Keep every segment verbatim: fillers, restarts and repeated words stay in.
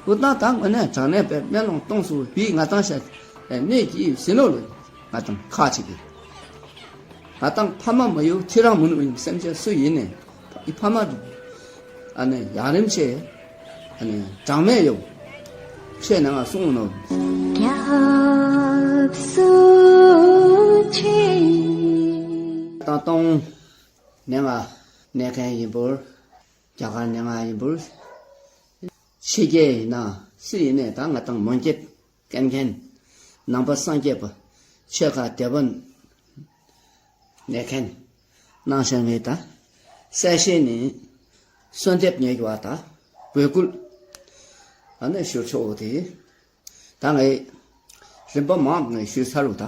ཁོ་ད་ད་ངོ་ནས་དྲང་གནས་པའི་སྨོན་ལམ་གཏོང་སུ་བི་ང་ཏང་ཤ་གནས་ཀྱི་ཟིན་ལོ་ལོ་ང་ཏང་ཁ་ཅིག་གི་ང་ཏང་ཕ་མ་མ་ཡུ་ཐི་རང་མུ་ནུ་ཡིན་སེམས་ཅན་སུ་ཡིན་ནས་ཨི་ཕ་མ་ཨ་ནི་ཡང་རིམ་ཆེ་ཨ་ནི་གྲངས་མེད་ཡོད་ཆེ་ནང་ང་གསུང་ནོ། རྒྱབ་སུ་ཆེ། ད་སྟོང་ནས་ང་གནས་མཁན་ཡིན་པོར། རྒྱ་གར་ནས་ང་ཡིན་པོར། ཕྱི་རྒྱལ་ཡིན་ན་སུ་ཡིན་ནས་ད་ང་དང་མོན་སྐད་སྐད་མཁན། ནང་པ་སངས་རྒྱས་པ་ཆོས་ཁ་བདེ་བ་གནས་མཁན། གནང་བཞག་ངེས་ད། གསལ་བཤད་ནི་གསོལ་འདེབས་ཉེ་བ་ད་འབོད་སྐུལ། ཨ་ནི་ཞུ་ཆོག་དེ། ད་ངས་རིམ་པ་མང་ངས་ཞུས་ཚར་རུ་ད།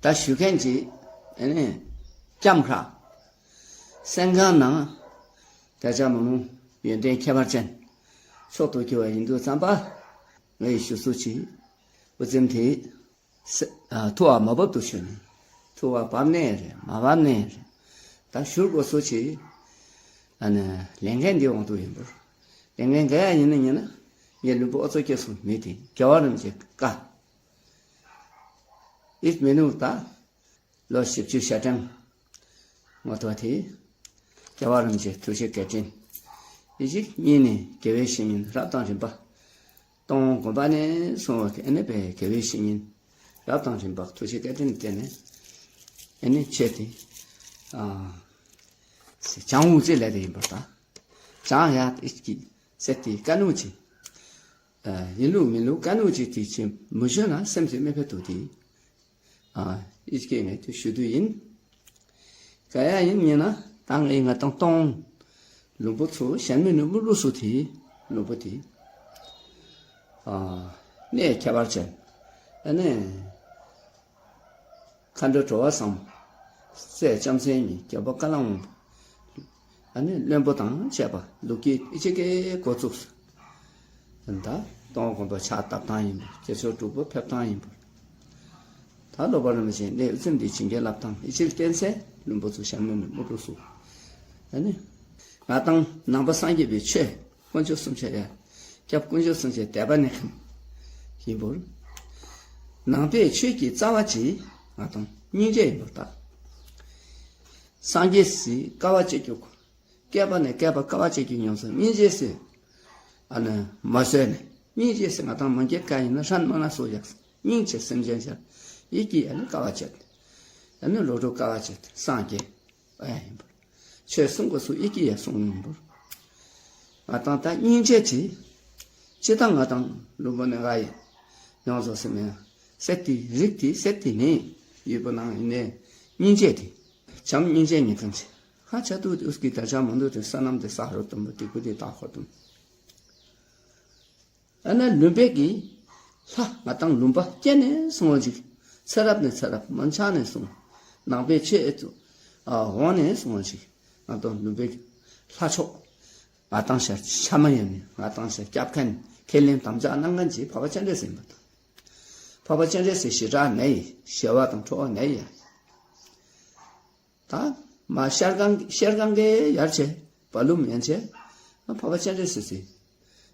ད་ཞུ་མཁན་གྱི་ཨ་ནི་ལྕམ་ཁྲ། སེང་གང་ནང་དེ་ཆ་མང་ཡོན་ཏན་ཁྱད་པར་ཅན་མཆོག་ཏུ་གྱུར་བ་ཡིན་དུས་ཙམ་པ་ངས་ཞུ་སུ་ཆེ་དབུ་འཛིན་དེ་ཐུ་བ་མ་བབ་ཏུ་ཞུ་ནས་ཐུ་བ་བབ་ནས་རེད་མ་བབ་ནས་རེད། ད་ཞུ་དགོས་སུ་ཆེ་ཨ་ནི་ལས་འགན་འདི་དབང་དུ་ཡིན་པར་ལས་འགན་ག་ཡ་ཡིན་ན་ཡིན་ན་ངས་ལུས་པོ་ཨོ་ཚོ་སྐྱེས་སུ་མི་དེ་རྒྱལ་བ་རིན་པོ་ཆེ་བཀའ། ཨིས་མི་ནུ་ད་ལོ་བཞི་བཅུ་ཞེ་གྲངས་ངོ་ཐོག་དེ་རྒྱལ་བ་རིན་པོ་ཆེ་ཐུགས་རྗེ་བཀའ་དྲིན་ཨི་ཅིག་གཉིས་ནས་དགེ་བའི་བཤེས་གཉེན་རབ་དང་རིམ་པ་སྟོང་དགོན་པ་ནས་སོང་བ་ཨ་ནི་པའི་དགེ་བའི་བཤེས་གཉེན་རབ་དང་རིམ་པ་ཐུགས་རྗེ་བཀའ་དྲིན་བརྟེན་ནས་ཨ་ནི་ཆེ་དེ་ཨ་བྱང་འུ་ཙི་ལས་དེ་ཡིན་པར་ད་བྱང་ཡ་ཨི་ཅིག་སེ་དེ་དཀའ་ནུ་ཅིག་ཡིན་ལུགས་མིན་ལུགས་དཀའ་ནུ་ཅིག་དེ་ཅིག་མི་ཞོན་ན་སེམས་ཀྱི་མི་ཕེ་ཏུ་དེ། ཨ་ཨི་ཀེ་ངས་དེ་ཞུ་དུས་ཡིན། ག་ཡ་ཡིན་ཉེ་ན་ད་ངས་ང་དང་སྟོང་ལུང་པོ་ཚོ་གཞན་མི་ནུ་མུ་ལུ་སུ་དེ་ལུང་པོ་དེ་ཨ་གནས་ཁྱད་པར་ཅན་ཨ་ནི་མཁའ་འགྲོ་གྲོ་བ་བཟང་སྲས་ལྕམ་སྲས་གཉིས་རྒྱལ་པོ་ཀ་ལ་འོང་ཨ་ནི་བློན་པོ་དང་བཅས་པ་ལུག་གི་ཨི་ཅི་ཀའི་འགོ་བཙུགས། ད་སྟོང་དགོན་པ་ཕྱག་བཏབ་སྟངས་ཡིན་པ་རྗེ་ཆོས་དྲུག་པོ་ཕེབས་སྟངས་ཡིན་པ། ད་ལོ་པ་རིན་པོ་ཆེ་གནས་ཚུལ་འདི་བྱིན་གྱིས་བརླབས་སྟངས་ཨི་ཅིར་བསྟན་སའི་བློན་པོ་ཚོ་ཞང་མི་ནུ་མུ་ཏུ་སུ། ཨ་ནི། ང་དང་ནང་པ་སངས་རྒྱས་པའི་ཆོས་དཀོན་མཆོག་གསུམ་ཆ་ཡ། སྐྱབས་དཀོན་མཆོག་གསུམ་ཆའི་དད་པ་ནི་ཁམས་ཡིན་པོར། ནང་པའི་ཆོས་ཀྱི་རྩ་བ་ཅི་ང་དང་སྙིང་རྗེ་ཡིན་པར་ཐལ། སངས་རྒྱས་སི་དཀའ་བ་སྤྱད་རྒྱུ། བསྐལ་པ་ནས་བསྐལ་པ་དཀའ་བ་སྤྱད་རྒྱུ་ཉམས་སུ་སྙིང་རྗེ་སི། ཨ་ནི་མ་བཟོད་ནས་སྙིང་རྗེ་སི་ང་དང་མ་འགྱེད་ཀ་ཡིན་ན་ཧྲན་མ་ན་སོ་ཡག་སྙིང་རྗེ་སེམས་ཅན་ཤར་ཡིད་ཀྱིས་ཨ་ནི་དཀའ་བ་སྤྱད། ཨ་ནི་ལོ་དྲུག་དཀའ་བ་སྤྱད་སངས་རྒྱས། ཨ་ཡ་ཡིན་པར། ཆོས་གསུང་དགོས་སུ་ཨི་ཀི་ཡ་གསུང་ཡིན་པར། ང་དང་ད་སྙིང་རྗེ་ཆེ། ཅི་ད་ང་དང་ལུང་པ་ནས་ང་ཡི་ཡོངས་སུ་སེམས་ཡང་སེ་ཏི་རིགས་ཏི་སེ་ཏི་ནི་ཡུལ་པོ་ནང་ཡིན་ནས་སྙིང་རྗེ་དེ་བྱམས་སྙིང་རྗེ་ཉིད་ཀྱང་ཆེ་ཧ་ཆ་ཏུ་ཨུས་ཀི་ད་ཆ་མ་འདུག་དེ་ས་རྣམས་དེ་ས་ཧ་རོ་དུམ་པོ་དེ་ཀུ་དེ་ད་ཧོ་དུམ། ཨ་ན་ལུང་པའི་གི་ལྷ་ང་དང་ལུང་པ་སྐྱེ་ནས་སོང་བ་ཅིག་ཚེ་རབས་ནས་ཚེ་རབས་མ་ཆགས་ནས་སོང་། ནང་པའི་ཆོས་ཨེ་ཚོ་ཨ་འོང་ནས་སོང་བ་ཅིག་ང་དང་ལུང་པའི་གི་ལྷ་མཆོག་ང་དང་ཤར་ཆ་མ་ཡོད་ནས་ང་དང་ཤར་སྐྱབས་མཁན་ཁས་ལེན་དམ་བཅའ་གནང་མཁན་གྱི་འཕགས་པ་སྤྱན་རས་གཟིགས་ཡིན་པ་དང་། འཕགས་པ་སྤྱན་རས་གཟིགས་ཞེ་དྲག་ནས་ཡིན་ཞེ་བ་དང་ཁྲོ་བ་ནས་ཡིན། ད་མ་ཤར་གང་ཤར་གང་གི་ཡར་ཆེ་བ་ལུམ་ཡན་ཆེ་ཨ་འཕགས་པ་སྤྱན་རས་གཟིགས་སི་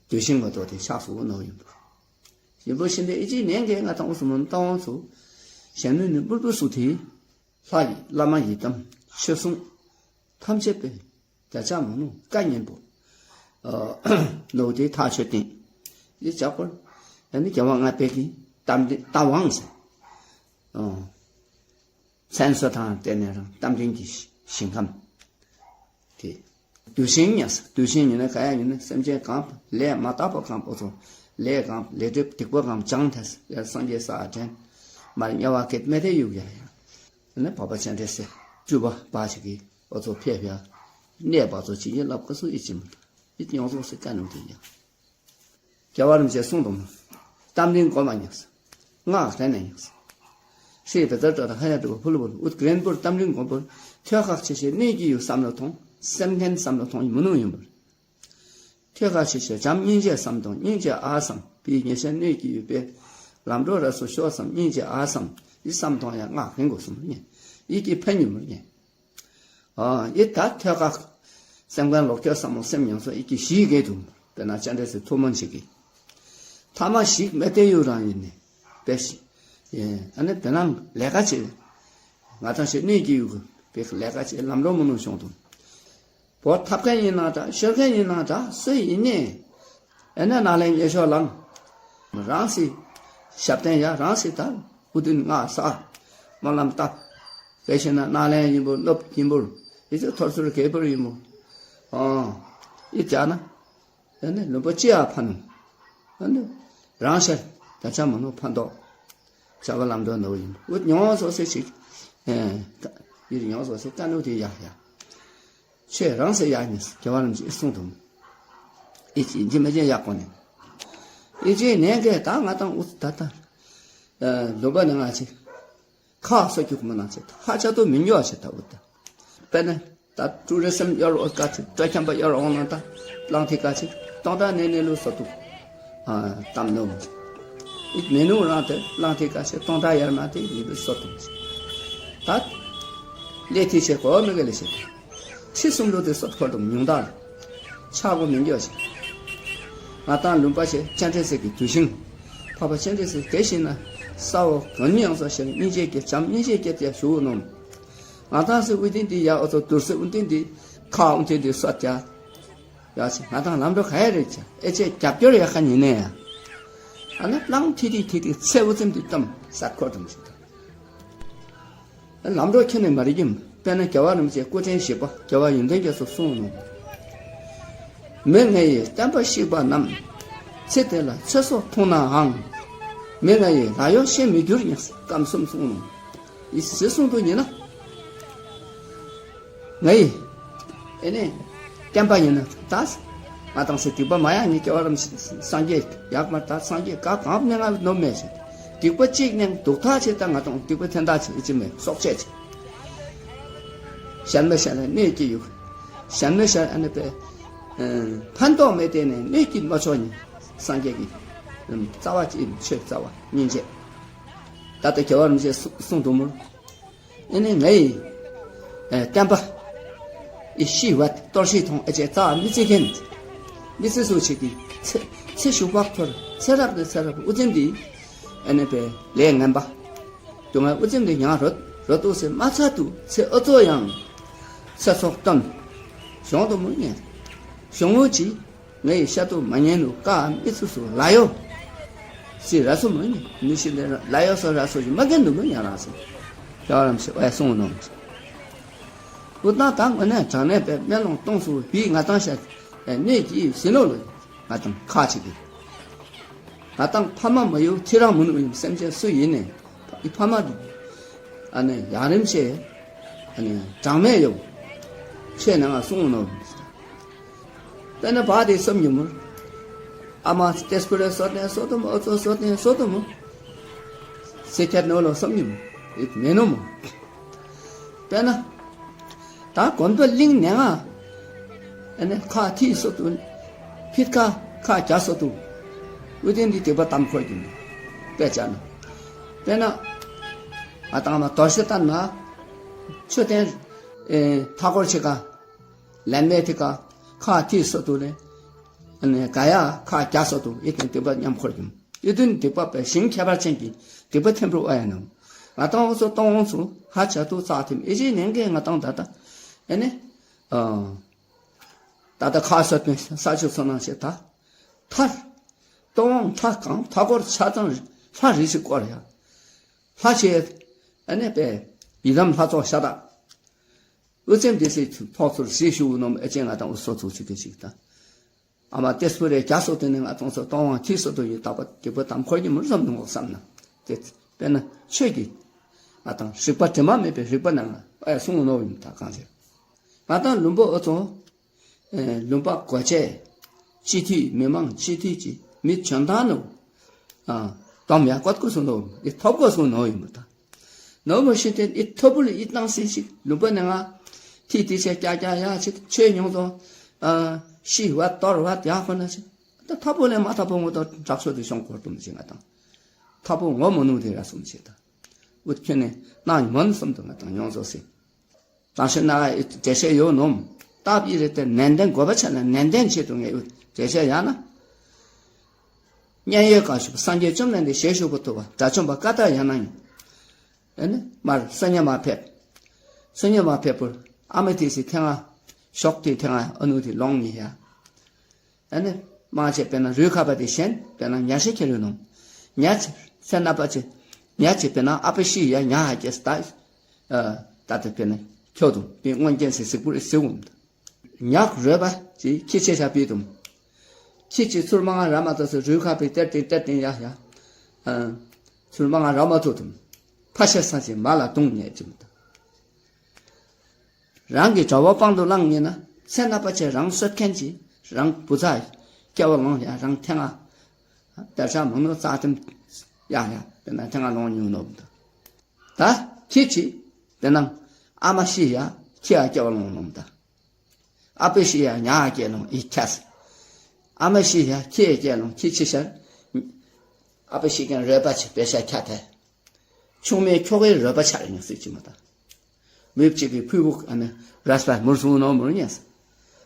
གདུལ་ཞིང་མ་གཏོགས་དེ་ཆགས་སུ་འོ་ནོ་ཡིན་པོ། ཡིན་པོ་ཤིན་ཏེ་ཨི་ཅི་ནན་གྱི་ང་དང་འུ་སུ་མོན་ཏང་ཚུ་གཞན་མི་ནི་འབུར་འབུར་སུ་དེ་ལྷ་ཡི་བླ་མ་ཡི་དམ་ཆོས་སྲུང་ཐམས་ཅད་པའི་བརྒྱ་ཆ་མ་ནུ་བཀའ་ཉན་པོ། ནོ་དེ་ཐག་ཆོད་བསྟན། ཡི་ཇག་པོར་ཡང་ནི་རྒྱལ་བ་ལྔ་པའི་གི་གཏམ་དབང་ཟེར། མཚན་གསོལ་དང་བརྟེན་ནས་རང་རྟ་མགྲིན་གྱི་ཞིང་ཁམས་དེ། གདུལ་ཞིང་ཉག་ས་གདུལ་ཞིང་ཉིན་ན་ག་ཡ་ཉིན་ན་སེམས་ཅན་གང་ལས་མ་དག་པ་གང་པོ་ཚོ་ལས་གང་ལས་སྒྲིབ་སྡིག་པ་གང་སྦྱང་ཐལ་ཡར་སངས་རྒྱས་ས་དྲན་མར་དམྱལ་བ་སྐད་མེད་དེ་ཡུག་ཡ་ཡ་ནི་འཕགས་པ་སྤྱན་རས་གཟིགས་སྤྲུལ་པ་འབའ་ཞིག་གིས་འོ་ཚོ་ཕེབས་ཡ་གནས་པ་ཚོ་ཅི་ཡིན་ལབ་ཀ་སུ་ཡིད་ཅི་མི་ཡིད་ཉོང་ཚོགས་སུ་བཀའ་ནུ་དེ་ཡ། རྒྱལ་བ་རིན་པོ་ཆེ་གསུངས་དང་། རྟ་མགྲིན་སྒོ་མ་ཉགས། སྔགས་རེ་ནས་ཉགས། ཧྲི་བེ་ཙར་ཏྲ་དང་ཧ་ཡ་དྲུག་པོ་ཕུ་ལུ་བུ་ལུ་ཨུཏ་གི་རན་པུར་རྟ་མགྲིན་སྒོ་པུར་ཐོད་ཁག་ཆེ་ཆེ་གནས་ཀྱི་ཡུལ་བསམ་བློ་ཐོང་སེམས་མཁན་བསམ་བློ་ཐོང་ཡིན་མི་ནུ་ཡིན་པར། ཐོད་ཁག་ཆེ་ཆེ་བྱམས་སྙིང་རྗེ་བསམ་དང་སྙིང་རྗེ་ཨ་བསམ་པའི་ཉེ་ཤ་གནས་ཀྱི་ཡུལ་པའི་ལམ་འགྲོ་ར་སོ་ཤོ་བསམ་སྙིང་རྗེ་ཨ་བསམ་ཡི་བསམ་ཐོང་ཡ་སྔགས་རེ་དགོས་སུ་མི་ཉན་ཡི་གི་ཕན་ཡིན་མི་ཉན། ཨ་ཡི་ད་ཐོད་ཁག་སེམས་ཁམས་ལོག་སྐྱོ་བསམ་བློ་སེམས་ཡོངས་སུ་ཡི་གི་ཞི་གེ་དུ་དཔེར་ན་སྤྱན་རས་གཟིགས་ཐུགས་སྨོན་བྱེད་ཀྱི། ཐ་མ་ཞིག་མེད་དེ་ཡུ་རང་ཡིན་ནི། པེ་ཤི། ཨ་ནི་བེ་ནང་ལས་ཀ་བྱེད། ང་ཏང་ཞེ་གནས་ཀྱི་ཡུ་གུ་པེ་ལས་ཀ་བྱེད་ལམ་འགྲོ་མི་ནུ་བྱུང་དུ། བོ་ཐབ་མཁན་ཡིན་ན་ད་ཤོར་མཁན་ཡིན་ན་ད་སུ་ཡིན་ནི། ཨེ་ན་ན་ལན་ཉེ་ཤོ་ལང་། རང་སི་ཞབས་བརྟན་ཡ་རང་སི་ད་ཨུ་དུན་ང་ས་སྨོན་ལམ་བཏབ། དེ་བཞིན་ན་ན་ལན་ཡིན་པོ་སློབ་ཡིན་པོ་ཡི་ཚོ་ཐོར་ཚུར་གེ་པོར་ཡིན་པོ། ཨོ། ཡི་བྱ་ན། ཨེ་ནི་ལུམ་པོ་ཅི་ཡ་ཕ་ནུ། ཨེ་ནི་རང་ཤར་ད་ཆ་མ་ནུ་ཕན་ཐོགས། བྱ་བ་ལམ་འགྲོ་ནོ་ཡིན་པོ་ཨུ་ཉོང་སོ་སེ་ཞིག་ཨེ། ཡིར་ཉོང་སོ་སེ་ཀ་ནུ་དེ་ཡ་ཡ། ཆོས་རང་སེ་ཡག་ཉིས་རྒྱལ་བ་རིན་པོ་ཆེ་གསུངས་དུ། ཨི་ཅི་འཇི་མ་ཅན་ཡག་གོ་ནས། ཨི་ཅི་ནན་གེ་ད་ང་དང་ཨུ་ད་ད། ལོ་པ་ནི་ང་ཆེ། ཁ་སོ་རྒྱུག་མ་ན་ཆེ་ད་ཧ་ཆ་ཏོ་མི་ཉོ་ཆེ་ད་ཨུ་ད། དཔེར་ན་ད་ཀྲུ་རེ་སམ་ཡོར་ཨོ་ཀ་ཆེ་ཏྲ་ཁྱམ་པ་ཡོར་ཨོ་ན་ད་གླང་ཐི་ཀ་ཆེ་སྟོང་ད་ནེ་ནེ་ལུ་སོ་ཏུ། ཨ་གཏམ་ནོ། ཨི་མེ་ནུ་རང་དེ་གླང་ཐི་ཀ་ཆེ་སྟོང་ད་ཡར་མ་དེ་ཡི་བི་སོ་ཏུ། ད་ལེ་ཐི་ཆེ་གོ་མི་ག་ལེ་ཆེ། ཁྲི་གསུམ་ལོ་དེ་སོགས་ཐོར་དུ་ཉུང་དག་ཆག་སྒོ་མི་འགྱོ་ཞིང་། ང་དང་ལུམ་པ་ཆེ་སྤྱན་འདྲེན་སྲས་ཀྱི་དུས་ཤིང་། འཕགས་པ་སྤྱན་འདྲེན་སྲས་དེ་བཞིན་ན་ས་འོག་གང་ཉིད་ཡང་སོགས་ཤིང་སྙིང་རྗེ་སྐྱེ་བྱམས་སྙིང་རྗེ་སྐྱེ་སྟེ་བཞུགས་ནོ། ང་དང་སི་དབུ་ཏིང་འདི་ཡ་ཨོ་ཚོ་དུར་སི་དབུ་ཏིང་འདི་ཁ་དབུ་ཏིང་འདི་སོ་ཏྱ། ཡ་ཆེ་ང་དང་ལམ་འགྲོ་ག་ཡ་རེད་ཅེ་ཨེ་ཅེ་རྒྱབ་སྐྱོར་ཡ་ཁ་ཉིན་ནས་ཡ། ཨ་ན་གླང་ཐི་ཐི་ཐི་ཐི་ཚེ་དབུ་ཙམ་འདི་གཏམ་ས་འཁོར་དུ་མི་ཞིག་དང་། ལམ་འགྲོ་ཁྱེད་ནས་མ་རིག་གིམ། དཔེར་ན་རྒྱལ་བ་རིན་པོ་ཆེ་སྐུ་ཕྲེང་བཞི་པ་རྒྱལ་བ་ཡོན་ཏན་རྒྱ་མཚོ་གསུངས་ནོ། མི་ང་ཡི་བསྟན་པ་བཤིག་པ་རྣམས། ཚེ་དེ་ལ་ཚེ་སྲོག་ཐུང་ནའང་། མི་ང་ཡི་ལ་ཡོག་ཤེས་མི་འགྱུར་ཉེ་སྐམ་གསུམ་གསུངས་ནོ། ཡི་སྲིད་གསུང་དུ་ཉེ་ན། ང་ཡི། ཨེ་ནས། བསྟན་པ་ཡིན་ན་ད། ང་དང་སེ་སྡིག་པ་མ་ཡང་ངས་སྐྱེ་བ་རམ་སངས་རྒྱས་ཡག་མ་ད་སངས་རྒྱས་ག་གང་ནས་ང་ནོམ་མེད་ཞེ། སྡིག་པ་གཅིག་ནས་སྡུག་ཐག་ཆེ་ད་ང་དང་སྡིག་པ་འཐེན་ཐག་ཆེ་ཨི་ཅི་མེད་སྲོག་ཆད་ཆེ། གཞན་མི་ཤར་ལ་གནོད་ཀྱི་ཡུག་གཞན་མི་ཤར་ཨ་ནི་པའི། ཕན་ཐོགས་མེད་དེ་ནས་གནོད་ཀྱི་མ་ཆོག་ཉིན་སངས་རྒྱས་ཀྱི། རྩ་བ་ཅི་ཡིན་ཆོས་རྩ་བ་སྙིང་རྗེ། ད་ལྟ་རྒྱལ་བ་རིན་པོ་ཆེ་གསུང་དུ་མོ། ཨེ་ནི་ངའི་བསྟན་པ་ཨི་ཤི་བ་གཏོར་ཤི་ཐོང་ཨེ་ཅེ་རྩ་མི་ཚེ་མཁན་མི་ཚེ་སུ་ཞིག་གི་ཚེ་ཚེ་ཞུགས་པ་ཐོར་ཚེ་རབས་ནས་ཚེ་རབས་དབུ་འཛིན་འདི་ཨེ་ནི་པའི་ལས་ངན་པ་དུ་ང་དབུ་འཛིན་འདི་ཡང་རོ་རོ་ཏོ་སེ་མ་ཚ་དུ་ཚེ་ཨོ་ཙོ་ཡང་ཚེ་སྲོག་བཏོན་གཞོང་དུ་མོ་ཉན་གཞོང་བོ་ཅི། ངའི་ཤ་ཏོ་མ་ཉན་ནུ་ཀ་མི་ཚུ་སུ་ལ་ཡོ། སི་ར་སུ་མོ་ཉན་མི་ཤི་ལེ་ལ་ཡོ་སོ་ར་སུ་ཞི་མ་གན་ནུ་མོ་ཉན་རང་སི། ཡ་རམ་སི་ཨོ་ཡ་སོང་ནོ། ཨུ་ཏང་ཏང་ཨ་ནེ་དྲང་ནེ་པེ་མེ་ལོང་སྟོང་སུ་བི་ང་ཏང་ཤ་ནེ་ཀྱི་སི་ནོ་ལོ་ང་ཏང་ཁ་ཆི་གི། ང་ཏང་ཕ་མ་མ་ཡོ་ཁྱི་རང་མུ་ནུ་ཡིན་སེམས་ཅན་སུ་ཡིན་ནེ་ཨི་ཕ་མ་དུ་ཨ་ནེ་ཡ་རིམ་ཤེ་ཨ་ནེ་དྲང་མེ་ཡོ་ཆེ་ནེ་ང་སོང་ནོ། དཔེར་ན་བ་དེ་སོམ་ཉི་མོ། ཨ་མ་ཏེས་པུ་རེ་སོ་ཏན་སོ་དོ་མོ་ཨོ་ཙོ་སོ་ཏན་སོ་དོ་མོ། སེ་ཁྱད་ནོ་ལོ་སོམ་ཉི་མོ། ཨིད་མེ་ནོ་མོ། དཔེར་ན། ད་གོམ་པ་གླིང་ནེ་ང་། ཨ་ནི་ཁ་ཐི་སོ་དུ། ཕིད་ཁ་ཁ་རྒྱ་སོ་དུ། ཨུ་ཏན་འདི་དེ་པ་དམ་ཁོར་གྱི་ནི། དཔེ་ཆ་ན། དཔེར་ན། ཨ་དང་མ་དོར་ཤེ་ཏན་ན། ཆོས་ཏན། ཨེ་ཐ་སྐོར་ཆེ་ཀ། ལན་མེད་དེ་ཀ་ཁ་ཐི་སོ་དུ་ལེ། ཨ་ནི་ག་ཡ་ཁ་རྒྱ་སོ་དུ་ཨི་ཏན་དེ་པ་མཉམ་འཁོར་གྱི། ཨི་ཏན་དེ་པ་པའི་ཞིང་ཁྱད་པར་ཅན་གྱི་དེ་པ་ཐེམ་རུ་ཨ་ཡ་ནོ། ང་ཏང་འོ་སོ་ཏོང་འོང་སུ་ཧ་ཆ་ཏུ་ཙག་ཐེམ་ཨི་ཅི་ནན་གེ་ང་ཏང་ད་ད། ཨེ་ནི། ཨ། ད་ད་ཁ་སོ་ཏན་ས་ཆུ་སོ་ནང་ཤེ་ད། ཐར། ཏོང་འོང་ཐ་གང་ཐ་སྐོར་ཆ་ཚང་ལྷ་རི་ཞིག་སྐོར་ཡ། ལྷ་ཆེ། ཨ་ནི་པའི། ཡི་དམ་ལྷ་ཚོགས་ཤ་སྟག་ཨུ་ཙེམ་དེ་སྲིད་ཕོག་ཚུར་སྲིད་ཞུ་ནོམ་ཨེ་ཅེ་ང་དང་སོ་ཚུགས་ཚིག་གི་ཞིག་དང་། ཨ་མ་ཏེས་པུ་རེ་རྒྱ་སོ་དེ་ནི་ང་དང་སོ་གཏོང་བ་ཐིག་སོ་དུ་ཡི་དག་པ་དེ་པོ་དམ་ཁོར་གྱི་མུར་ཙམ་དུ་ངོག་བསམ་ན། དེ་དཔེར་ན་ཆོས་ཀྱི་ང་དང་རིག་པ་དྲི་མ་མེད་པའི་རིག་པ་ནང་ལ་ཨེ་གསུང་ནོ་ཡིན་ད་གང་ཟེར། ང་དང་ལུམ་པོ་ཨོ་ཚོ། ལུང་པ་སྒོ་འབྱེད། སྤྱི་འཐུས་མི་མང་སྤྱི་འཐུས་ཀྱི་མི་བྱོན་ཐང་ནུ། ཨ། དོམ་ཡ་ཀོད་ཀོ་སུ་ནོ་ཨི་ཐོབ་ཀོ་སུ་ནོ་ཨི་མུ་ད། ནོ་མོ་ཤི་ཏེ་ཨི་ཐོབ་པུ་ལ་ཨི་ཏང་སི་ཞིག་ལུང་པ་ནེ་ང་། ཐི་ཏི་ཆེ་ཀྱ་ཀྱ་ཡ་ཆིག་ཆོས་ཉུང་ཙོ། ཨ། ཤི་བ་ཏོར་བ་ཡ་ཁོ་ན་ཆིག་ད་ཐོབ་པུ་ལ་མ་ཐོབ་པུ་ངོ་ཏོ་དྲག་ཤོས་དུ་ཤོང་ཁོར་དུ་མི་ཆེ་ང་དང་། ཐོབ་པུ་ངོ་མོ་ནུ་དེ་ར་སུ་མི་ཆེ་ད། འུ་ཁྱོད་ནི་ནང་མོན་གསུམ་དུ་ང་དང་ཉུང་ཙོ་སི། དང་ཤེས་ན་འགྲེལ་བཤད་ཡོད་ནོམ། སྟབས་ཡིན་རེད་དེ་ནན་ཏན་དགོས་པ་ཆ་ན་ནན་ཏན་ཆེད་དུ་ངས་འགྲེལ་བཤད་ཡང་ན། མཉན་ཡོད་གང་བཞུགས་སངས་རྒྱས་བཅོམ་ལྡན་འདས་ཞལ་བཞུགས་པ་ཐུབ་པ་དགྲ་བཅོམ་པ་བཀའ་རྟགས་ཡང་ན་ཡིན། ཨེ་ནི་མར་སེམས་ཉམས་མ་ཕེབས། སེམས་ཉམས་མ་ཕེབས་པར་ཨ་མ་དེ་སི་ཐེངས་ང་ཞོགས་དེ་ཐེངས་ང་ཨ་ནུ་དེ་ལོང་ཉི་ཡ། ཨ་ནི་མང་ཆེ་དཔེར་ན་རུས་ཁ་པ་དེ་གཞན་དཔེར་ན་ཉ་ཤེ་ཁྱེར་ཡོད་ནོ། ཉ་ཆེ་སེ་ན་པ་ཆེ། ཉ་ཆེ་དཔེར་ན་ཨ་པ་ཤི་ཡ་ཉ་ཧ་ཀྱེ་སི་ད། ད་དེ་དཔེར་ན་ཁྱོད་དུ་པའི་སྔོན་སྐྱེན་སི་གཟིགས་པུར་གཟིགས་འོང་། ཉག་རོས་པ་ཅིག་ཁྱི་ཆེ་ཤ་པི་དུམ། ཁྱི་ཅིག་ཚུར་མ་ང་ར་མ་ཏོ་སི་རུས་ཁ་པི་ཏེར་ཏིང་ཏེར་ཏིང་ཡ་ཡ། ཨ། ཚུར་མ་ང་ར་མ་ཏོ་དུམ། ཕ་ཤ་ས་ཅིག་མ་ལ་དུང་ཉེ་ཅིག་མི་ཏོ། རང་གི་དགྲ་བོ་པང་དུ་བླངས་ཉེ་ན་ཚེ་ན་པ་ཆེ་རང་གསོད་མཁན་ཅིག་རང་བུ་ཚ་སྐྱེ་བ་ལོང་ཡ་རང་ཐེ་ང་། དར་ཤ་མང་ནོ་རྩ་ཐིམ། ཡ་ཡ་དེ་ན་ཐེ་ང་ལོང་ཉུང་ནོ་མི་ཏོ། ད་ཁྱི་ཅིག་དེ་ནང་ཨ་མ་ཤི་ཡ་ཁྱི་ཡ་སྐྱེ་བ་ལོང་ནོ་མི་ཏོ། ཨ་པེ་ཤི་ཡ་ཉ་སྐྱེ་ལོང་ཨི་ཁྱ་སི། ཨ་མ་ཤི་ཡ་ཁྱི་ཡ་སྐྱེ་ལོང་ཁྱི་ཆི་ཤར། ཨ་པེ་ཤི་ཀན་རོལ་པ་ཆི་པེ་ཤ་ཁྱ་ཐལ། ཆུང་མའི་ཁྱོ་གའི་རོལ་པ་ཆ་རེ་ཉག་སྲིད་ཅི་མ་ད། མུས་གཅིག་གི་ཕུས་བུག་ཨ་ནི་རས་པ་མུར་སུང་ནོ་མུར་ཉག་སི།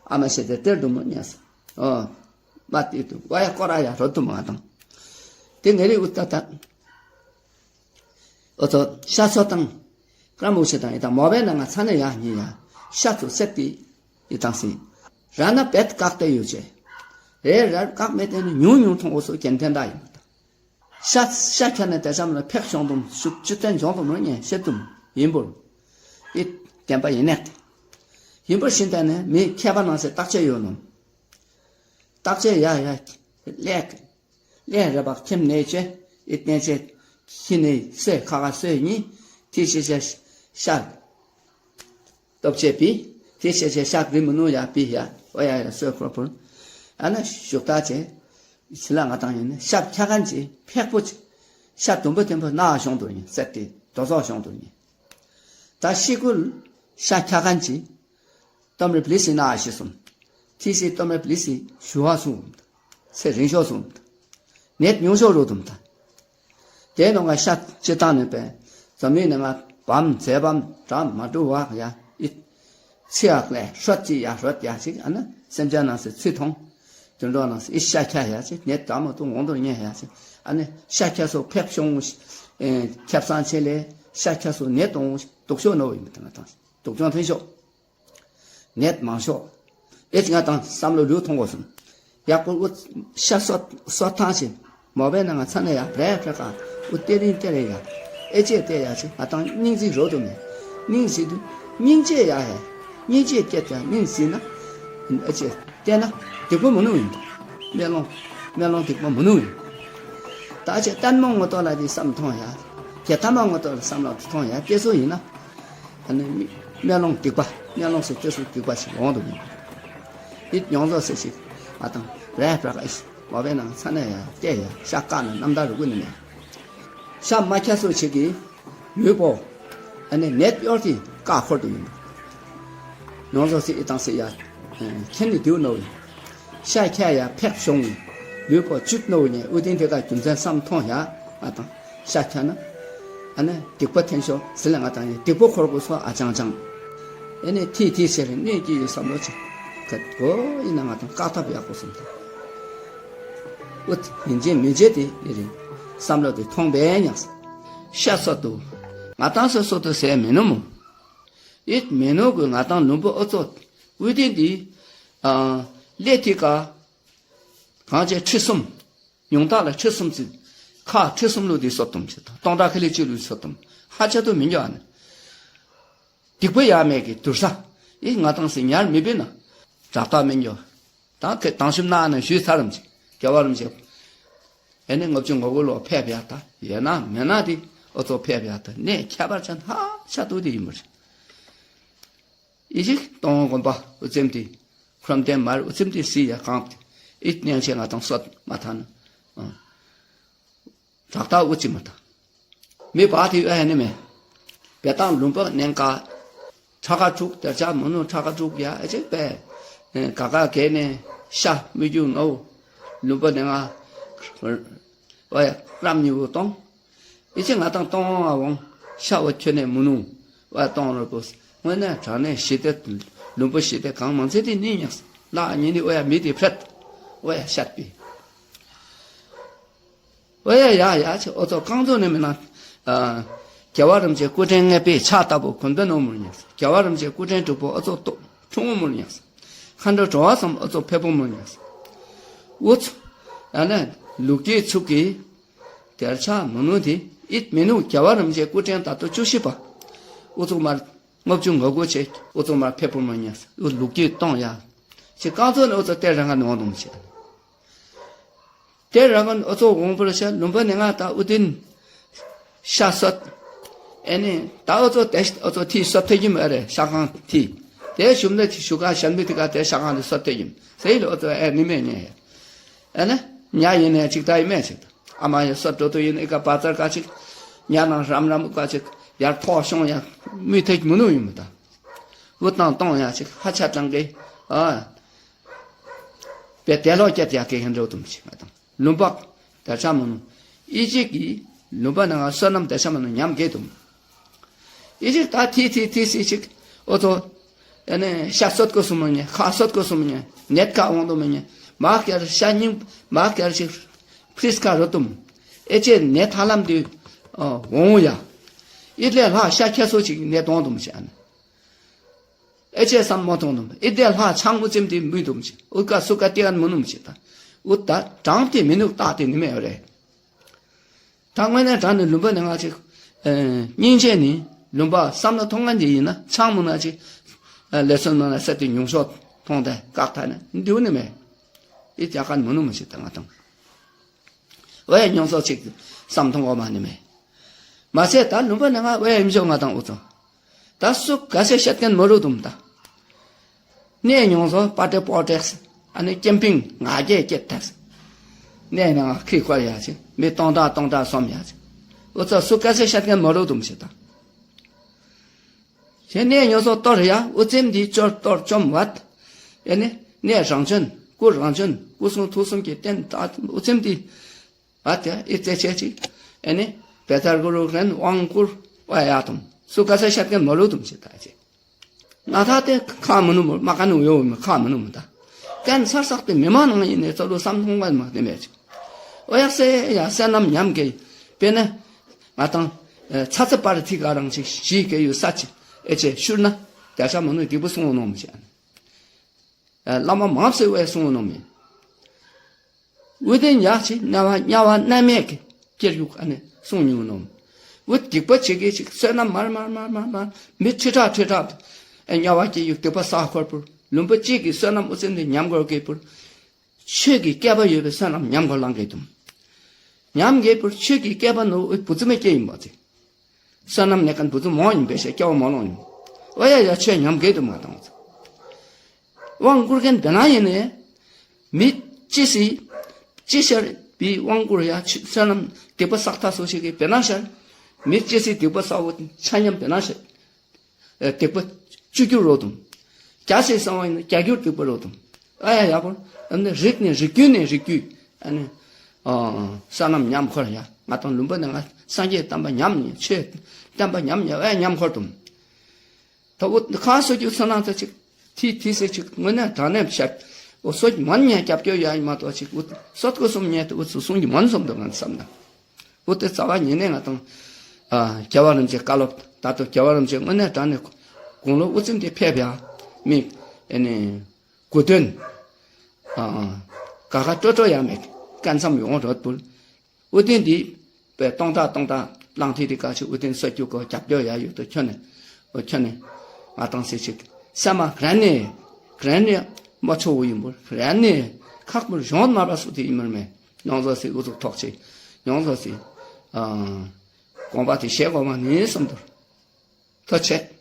ཨ་མ་ཤི་དེ་ཏེར་དུ་མུར་ཉག་སི། ཨོ། མ་ཏི་དུ་ཝ་ཡ་ཀོ་ར་ཡ་རོ་དུ་མ་དང་། དེ་ངེ་རི་ཨུ་ཏ་ཏ། ཨོ་ཚོ་ཤ་སོ་དང་། ཀ་མུ་ཤ་དང་ཡི་དང་མོ་བའི་ནང་ང་ཚ་ནས་ཡ་ཉི་ཡ། ཤ་ཚོ་སེབ་ཏི། ཡི་དང་སི། ར་ན་བེད་བཀག་སྟེ་ཡོད་ཅེ། རེ་ར་བཀག་མེད་དེ་ནི་ཉུང་ཉུང་མཐོང་འོ་སོ་གན་ཐན་ད་ཡིན་པ་དང་། ཤ་ཤ་ཁྱ་ནས་དེ་ཙམ་ལ་ཕེག་བྱུང་དུམ་ཤུབ་ཅི་ཐན་བྱུང་དུམ་རུ་ཉན་ཤེ་དུམ་ཡིན་པོར། ཡི་བདེན་པ་ཡིན་ནས་ཏེ། ཡིན་པོར་ཤིན་ཏན་ནས་མི་མཁས་པ་ནང་སེ་བརྟག་དཔྱད་ཡོད་ནོ། བརྟག་དཔྱད་ཡ་ཡ། ལེགས། ལན་རེ་བག་ཁྱིམ་ནས་ཅེ། ཨི་བསྟན་ཆེ། ཁྱི་ནས་སེ་ཁ་ཁ་སོས་ཉི། ཐི་ཤེ་ཤེ་ཤ། སྟོབས་ཆེ་པི། ཐི་ཤེ་ཤེ་ཤ་རི་མི་ནུ་ཡ་པི་ཡ། ཨོ་ཡ་ཡ་སོས་ཁོར་ཕུར། ཨ་ན་ཞུག་ད་ཅེ། ཤི་ལ་ང་དང་ཡིན་ནི་ཤ་ཁྱ་གན་ཅི་ཕེག་པོ་ཅི། ཤ་དུམ་པོ་དེམ་པོ་ན་ཤོང་དུ་ཡིན་སེ་ཏི་དོ་ཚོགས་ཤོང་དུ་ཡིན། ད་ཤི་ཀུལ། ཤ་ཁྱ་གན་ཅི། ཏོམ་རི་པི་ལི་སི་ན་ཤི་སུམ། ཐི་སི་ཏོམ་རི་པི་ལི་སི་ཞུ་བ་སུམ། ཚེ་རིང་ཤོག་སུམ། ནད་ཉུང་ཤོག་རུ་དུམ་ད། དེ་ནང་ང་ཤ་ཅི་བཏང་ནས་པས། འཛམ་གླིང་ནང་ང་བམ་མཛེས་བམ་འདྲ་མ་འགྲོ་བ་ཡ་ཨི། ཚི་ཡག་ལས་ཧྲོད་ཅི་ཡ་ཧྲོད་ཡ་ཞིག་ཨ་ན་སེམས་ཅན་ནང་སི་ཚི་ཐོང་། དུད་འགྲོ་ནང་སི་ཨི་ཤ་ཁྱ་ཡ་ཞིག་ནད་འདྲ་མ་གཏོང་འོང་དུ་ཉེ་ཡ་ཞིག་ཨ་ན་ཤ་ཁྱ་སོ་ཕེབས་ཤོང་། ཁྱབ་སང་ཆེ་ལས་ཤ་ཁྱ་སོ་ནད་གཏོང་དུག་ཤོག་ནོ་ཡིན་པ་དང་དང་དུག་ཅོང་ཐོན་ཤོག་ནད་མང་ཤོག་ཨེ་ཅི་ང་དང་བསམ་བློ་ལུས་ཐོང་གོ་སོང་། ཡག་པོ་ཨུ་ཤ་སོ་སོ་ཐང་ཞིག་མོ་བའི་ནང་ང་ཚ་ནས་ཡ་བྲེ་བྲེ་ཀ་ཨུ་ཏེ་རིང་ཏེ་རེ་ཡ། ཨེ་ཅེ་ཏེ་ཡ་ཅེ་ང་དང་སྙིང་རྗེ་རོ་དུ་མེད། སྙིང་རྗེ་དུ་སྙིང་རྗེ་ཡ་ཧེ། སྙིང་རྗེ་སྐྱེད་ཀྱང་སྙིང་རྗེ་ན། ཨེ་ཅེ་ཏེ་ན་སྡིག་པོ་མ་ནུ་ཡིན། སྨོན་ལོང་སྨོན་ལོང་སྡིག་པོ་མ་ནུ་ཡིན། ད་ཅེ་ལྟད་མོ་ངོ་ཏོ་ལ་དེ་བསམ་ཐོང་ཡ། གེ་ལྟད་མོ་ངོ་ཏོ་ལ་བསམ་ལ་ཐོང་ཡ་ཏེ་སུ་ཡིན་ན། ཨ་ནི་སྨོན་ལོང་སྡིག་པ་སྨོན་ལོང་སོགས་ཏེ་སོགས་སྡིག་པ་ཞིག་འོང་དུ་མོ། ཡིད་མྱོང་ཚོགས་སེ་ཞིག་ཨ་དང་རེ་བྲག་ཨེ་ཞིག་མ་བས་ནང་ཚ་ནས་ཡ་སྐྱེ་ཡ་ཤ་བཀག་ནས་རྣམ་དག་རུ་ཀུ་ནི་མེད། ཤ་མ་ཁྱ་སོ་ཞིག་གིས་ལུས་པོ་ཨ་ནི་ནད་གཡོར་གྱི་བཀག་འཁོར་དུ་ཡིན། མྱོང་ཚོགས་སེ་ཨི་དང་སེ་ཡ་ཁྱེད་ནི་དེའུ་ནོ་ཡིན། ཤ་ཁྱ་ཡ་ཕེག་ཤོང་ཡིན། ལུས་པོ་བཅུད་ནོ་ཉེ་ཨུ་ཏིན་དེ་ག་རྒྱུ་མཚན་བསམ་མཐོང་ཡ་ཨ་དང་། ཤ་ཁྱ་ན། ཨ་ནི་སྡིག་པ་འཐེན་ཤོག་ཟི་ལ་ང་དང་ཡིན་སྡིག་པ་འཁོར་དགོས་སོ་ཨ་ཅང་ཅང་། ཨེ་ནི་ཐི་ཐི་ཟེར་གནས་ཀྱི་ཡོད་བསམ་བློ་ཅིག་ག་གོ་ཡིན་ན་ང་དང་བཀག་ཐབས་ཡག་པོ་སོང་ད། ཨུ་ཐི་ཡིན་རྗེས་མི་རྗེས་དེ་ཡི་རིང་བསམ་བློ་དེ་ཐོང་པའི་ཉག་ཤ་སོ་དུ་ང་དང་སོ་སོ་དུ་ཟེར་མི་ནུ་མོ། ཡིད་མི་ནུ་གི་ང་དང་ལུང་པ་ཨུ་ཚོ་ཨུ་ཐི་འདི་ཨ་ལེ་ཐི་ཀ་གང་ཅེ་ཁྲི་གསུམ། ཉུང་མཐའ་ལ་ཁྲི་གསུམ་ཚིག་ཁ་ཁྲི་གསུམ་ལུགས་འདི་སོ་སྟོམ་བྱེད་དང་སྟོང་ཕྲག་ཁ་ལི་གཅིག་ལུགས་སོ་སྟོམ་ཧ་ཅང་དུ་མི་འགྱོ་ཨ་ནི། སྡིག་པ་ཡ་མེད་ཀྱི་དུར་ས། ཨི་ང་དང་སི་ཉར་མི་པིན་ན། དྲག་རྟགས་མི་འགྱོ། དང་ཁེ་དང་ཤུམ་ན་ནི་ཞུས་ཚར་རམ་ཅིག་རྒྱལ་བ་རམ་ཅིག་ཨེ་ནི་ལྔ་བཅུ་ང་དགུ་ལོ་ཕེབས་ཡ་ད་ཡེ་ན་མེ་ན་དི་ཨོ་ཚོ་ཕེབས་ཡ་ད་ནས་ཁྱད་པར་ཅན་ཧ་ཆ་ཏུ་དི་ཡིན་མོ་རེད། ཨི་ཅིག་སྟོང་དགོན་པ་ཨུ་ཙེམ་དི། ཁྲོམ་སྟོན་མར་ཨུ་ཙེམ་དི་སི་ཡ་གང་དི། ཨི་གནས་ཆེ་ང་དང་སོད་མ་ཐ་ན། དྲག་རྟགས་ཨུ་ཙི་མ་ཐ། མི་བ་དི་ཨ་ཧ་ནི་མེ། བེ་ཏང་ལུང་པ་གནས་ཀ་ཁྲ་ཁ་དྲུག་དེར་ཆ་མོ་ནུ་ཁྲ་ཁ་དྲུག་ཡ་ཨེ་ཅིག་པེ། ག་ག་གེ་ནེ་ཤ་མི་རྒྱུ་ནོ། ལུང་པ་ནེ་ང་། ཨོ་ཡ་རམ་ཉི་བུ་གཏོང་། ཨེ་ཅིག་ང་དང་གཏོང་བ་འོང་ཤ་བ་ཁྱོད་ནེ་མོ་ནུ། ཨོ་ཡ་གཏོང་རོ་པོ། དངོས་གནས་དྲང་གནས་ཞི་བདེ་ལུང་པ་ཞི་བདེ་གང་མང་ཚེ་དེ་ནི་ཉག་ལ་ཉི་ནི་ཨོ་ཡ་མི་དེ་ཕྲད། ཨོ་ཡ་ཤད་པི། ཨོ་ཡ་ཡ་ཡ་ཆེ་ཨོ་ཚོ་རྐང་ཚོ་ནི་མི་ན། རྒྱལ་བ་རིན་པོ་ཆེ་སྐུ་ཕྲེང་ལྔ་པའི་ཕྱག་ལྟ་བུ་གོན་པའི་ནོར་མོར་ཉག་རྒྱལ་བ་རིན་པོ་ཆེ་སྐུ་ཕྲེང་དྲུག་པོ་ཨོ་ཚོ་ཏོ་ཁྲུང་ངོ་མོར་ཉག་མཁའ་འགྲོ་གྲོ་བ་གསུམ་ཨོ་ཚོ་ཕེ་པོ་མོར་ཉག་ཨོ་ཚོ། ཨ་ནི་ལུག་གི་ཚུགས་ཀྱི། དེར་ཆགས་མི་ནུ་དེ་ཨིད་མི་ནུ་རྒྱལ་བ་རིན་པོ་ཆེ་སྐུ་ཕྲེང་ད་ལྟོ་བཅུ་བཞི་པ། ཨོ་ཚོ་མར། ལྔ་བཅུ་ང་དགུ་བྱས་ཨོ་ཚོ་མར་ཕེ་པོ་མོར་ཉག་ཨོ་ལུག་གི་གཏོང་ཡ། ཆེ་རྐང་ཚོ་ནི་ཨོ་ཚོ་ཏེ་རང་ག་ནི་འོང་དུ་མི་བྱེད། དེ་རང་ཨོ་ཚོ་འོང་པོར་ཤ་ལུམ་པ་ནི་ང་ད་ཨུ་ཏིན། ཤ་སོད། ཨེ་ནི་ད་ཨོ་ཚོ་དེ་ཨོ་ཚོ་ཐི་སོད་ཐེ་གི་མ་རེད་ཤ་ཁང་ཐི། དེ་ཞུམ་ལ་ཐི་ཞུ་ག་ཤན་མི་ཐི་ག་དེ་ཤ་ཁང་དེ་སོད་ཐེ་གི་མ་ཟེར་ལ་ཨོ་ཚོ་ཨེ་ནི་མེ་ཉེ་ཡ། ཨེ་ནི་ཉ་ཡིན་ནས་ཅིག་ད་ཡི་མེ་ཅིག་ད་ཨ་མ་ཡ་སོད་འགྲོ་དུ་ཡིན་ཨི་ཀ་པ་ཙར་ཀ་ཅིག་ཉ་ནང་རམ་རམ་ཀ་ཅིག་ཡར་ཐོག་ཤོང་ཡ་མི་ཐེ་གི་མི་ནུ་ཡིན་མི་ད། ཨུ་ཏང་གཏོང་ཡ་ཅིག་ཧ་ཆ་ཀྲང་གི་ཨ། པའི་དེ་ལོ་སྐྱེད་ཡག་གི་ཧན་འགྲོ་དུམ་ཞིག་ང་དང་ལུམ་པག་དར་ཆ་མོ་ནུ། ཨི་ཅིག་གི་ལུམ་པ་ནང་བསོད་ནམས་དར་ཆ་མོ་ནུ་ཉམས་དགེ་དུམ། ཨི་ཅིག་ད་ཐི་ཐི་ཐི་སི་ཅིག་ཨོ་ཚོ། ཨ་ནི་ཤ་སོད་གོ་སུམ་མོ་ཉེ་ཁ་སོད་གོ་སུམ་མོ་ཉེ་ནད་ཁ་འོང་དུམ་ཉེ་མ་ཀེར་ཤ་སྙིང་མ་ཀེར་ཅིག་ཕྲིས་ཁ་རོ་དུམ། ཨེ་ཅེ་ནད་ཐ་ལམ་དུ་འོང་ཡ། ཨི་ལེ་ལྷ་ཤ་ཁྱ་སོ་ཅིག་ནད་གཏོང་དུམ་ཞེ་ཨ་ནི། ཨེ་ཅེ་བསམ་མོ་ཐོང་ནུམ། ཨི་དེ་ལྷ་ཆང་མོ་ཙེམ་དེ་མུས་དུམ་ཅི། ཨུ་ཀ་སུ་ཀ་ཏི་ཨན་མོ་ནུམ་ཅི་ད། ཨུ་ད་གྲངས་དེ་མི་ནུག་ཏག་དེ་ནི་མེ་རེ། ད་དངོས་གནས་དྲང་ནི་ལུམ་པ་ནི་ང་ཅིག་སྙིང་རྗེ་ནི་ལུམ་པ་བསམ་ལ་ཐོང་ང་འདི་ཡིན་ན་ཆང་མོ་ན་ཅིག་ལེ་སོན་མ་ན་སེ་དེ་ཉུང་ཤོག་ཐོང་དེ་བཀག་ཐ་ནི་འདིའུ་ནི་མེ། ཨི་ཏི་ཨ་ཀན་མོ་ནུམ་ཅི་ད་ང་དང་། ཝེ་ཉོང་སོ་ཅིག་བསམ་ཐོང་གོ་མ་ནི་མེ། མ་ཟད་ད་ལུམ་པ་ནི་ང་ཝེ་ཡིམ་ཞོ་ང་དང་ཨུ་ཚོ། ད་སུ་ག་སེ་བཤད་མཁན་མ་རུ་དུམ་ད། གནས་ཉོང་སོ་པ་ཏེ་པོ་ཏེགས་ཨ་ནི་ཀེམ་པིང་ང་རྒྱལ་སྐྱེད་ཐེགས། གནས་ནང་ཁི་ཁོར་ཡ་ཆེ་མི་སྟོང་ཕྲག་སྟོང་ཕྲག་སོམ་ཡ་ཆེ། ཨུ་ཚོ་སུ་ག་སེ་བཤད་མཁན་མ་རུ་དུམ་ཆེ་ད། ཁྱེད་གནས་ཉོ་སོ་གཏོར་ཡ་ཨུ་ཙེམ་འདི་ཅོར་གཏོར་བཅོམ་བད། ཨེ་ནི་གནས་རང་བྱོན་སྐུ་རང་བྱོན་སྐུ་གསུང་ཐུགས་གསུམ་གྱི་རྟེན་ད་ཨུ་ཙེམ་འདི། བད་ཡ་ཨི་ཙེ་ཆེ་ཅིག་ཨེ་ནི་བེ་ཙར་གུ་རུ་རེན་དབང་བསྐུར་བ་ཡ་དུམ་སུ་ག་ས་ཤད་མཁན་མ་ལུ་དུམ་ཆེ་ད་ཅེ། ང་ད་དེ་ཁ་མི་ནུ་མོ་མ་ཀ་ནུ་ཡོ་མི་ཁ་མི་ནུ་མོ་ད། ཀན་སར་སག་དེ་མི་མ་ནང་ཡིན་ནས་ཙོ་ལུ་བསམ་མཐོང་བ་མ་དེ་མེད་ཅིག་ཨོ་ཡག་སེ་ཡ་སེ་ནམ་ཉམས་གེ། དཔེར་ན། ང་དང་། ཚ་ཚ་པར་ཐི་ག་རང་ཅིག་ཞིག་གེ་ཡོད་ས་ཅིག་ཨེ་ཅེ་ཤུར་ན། དེ་ཤ་མ་ནུ་སྡིག་པོ་སོང་ནོ་མི་ཅེ། བླ་མ་མང་སེ་བས་སོང་ནོ་མི། འུ་དེ་ཉག་ཅིག་དམྱལ་བ་དམྱལ་བ་མནར་མེད་ཀྱི་སྐྱེར་ཡུག་ཨ་ནི་སོང་ཉུང་ནོ། འུ་སྡིག་པ་ཅིག་གེ་ཅིག་བསོད་ནམས་མར་མར་མར་མར་མར་མི་ཁྲི་ཕྲག་ཁྲི་ཕྲག་དམྱལ་བ་སྐྱེ་ཡུག་སྡིག་པ་བསགས་འཁོར་པུར་ལུམ་པ་གཅིག་གི་བསོད་ནམས་ཨུ་ཙེན་དེ་ཉམས་འགོར་གེ་པུར། ཆོས་ཀྱི་བསྐལ་པ་ཡོད་པའི་བསོད་ནམས་ཉམས་འགོར་ལང་གེ་དུམ། ཉམས་གེ་པུར་ཆོས་ཀྱི་བསྐལ་པ་ནོ་འུ་བུ་ཙི་མེ་སྐྱེ་ཡིན་པ་ཙི། བསོད་ནམས་གནས་མཁན་བུ་ཚོ་མང་ཡིན་པས་ཤེས་སྐྱེ་བ་མང་ལོང་ཡིན། ཨོ་ཡ་ཡ་ཆོས་ཉམས་དགོས་དུ་མ་བཏང་། དབང་བསྐུར་མཁན་བེ་ན་ཡིན་ནས། མི་ཅི་སི། ཅི་ཤར་བི་དབང་བསྐུར་ཡ་ཆོས་བསོད་ནམས་སྡིག་པ་བསགས་ཐ་སོ་ཞིག་གི་བེ་ན་ཤར། མི་ཅི་སི་སྡིག་པ་བསགས་འོ་ཆ་མཉམ་བེ་ན་ཤར། སྡིག་པ་བཅུ་འགྱུར་རོ་དུམ། བརྒྱ་ཞིག་གསང་བ་ཡིན་ན་བརྒྱ་འགྱུར་སྡིག་པ་རོ་དུམ། ཨ་ཡ་ཡག་པོ། ཨ་ནི་རིགས་ནས་རིགས་རྒྱུད་ནས་རིགས་རྒྱུད། ཨ་ནི། བསོད་ནམས་ཉམས་འཁོར་ཡ། ང་དང་ལུམ་པ་ནས་ང་སངས་རྒྱས་བསྟན་པ་ཉམས་ནས་ཆོས་བསྟན་པ་ཉམས་ནས་ཨ་ཡ་ཉམས་འཁོར་དུམ། ད་འུ་ཁ་སོ་རྒྱུ་ཚོ་ནང་ཚ་ཅིག་ཐི་ཐི་སེ་ཅིག་དངོས་གནས་དྲང་གནས་བཤད། འུ་སོ་མོན་ཉ་རྒྱབ་སྐྱོར་ཡ་ཡིན་མ་གཏོགས་ཅིག་འུ་སོད་ཀོ་གསུམ་ཉལ་དུ་འུ་ཚོ་གསུང་གི་མོན་གསུམ་དུ་ང་བསམ་ན། འུ་དེ་རྩ་བ་ཉིད་ནས་ང་དང་། རྒྱལ་བ་རིན་པོ་ཆེ་བཀའ་སློབ་ད་ལྟ་རྒྱལ་བ་རིན་པོ་ཆེ་དངོས་གནས་དྲང་གནས་དགུང་ལོ་དབུ་ཙམ་དེ་ཕེབས་ཡ། མི། ཨེ་ནི། དགུ་སྟོན། ག་ག་སྤྲོ་སྤྲོ་ཡ་མེད་ཀན་མཚམས་ཡོང་རོགས་པུལ། དབུ་ཐན་འདི། པའི་སྟོང་ཐག་སྟོང་ཐག་གླང་ཐི་རི་ཀ་ཆུ་དབུ་ཐན་སོ་རྒྱུ་གོ་རྒྱབ་སྐྱོར་ཡ་ཡོད་དོ་ཁྱོད་ནས། འོ་ཁྱོད་ནས། ང་དང་སེ་ཆིག་སེ་མ་གྲན་ནས། གྲན་ནས་མ་ཆོ་བོ་ཡིན་པོ་གྲན་ནས་ཁག་པོ་གཞོང་མ་པ་སུ་དེ་ཡིན་མར་མེད་ཉོང་ཚོ་སེ་དབུ་ཚུགས་ཐོག་ཆེ་ཉོང་ཚོ་སེ། དགོངས་པ་དེ་བཞེས་དགོས་མ་ནི་བསམ་དོར། ཐོ་ཆེ།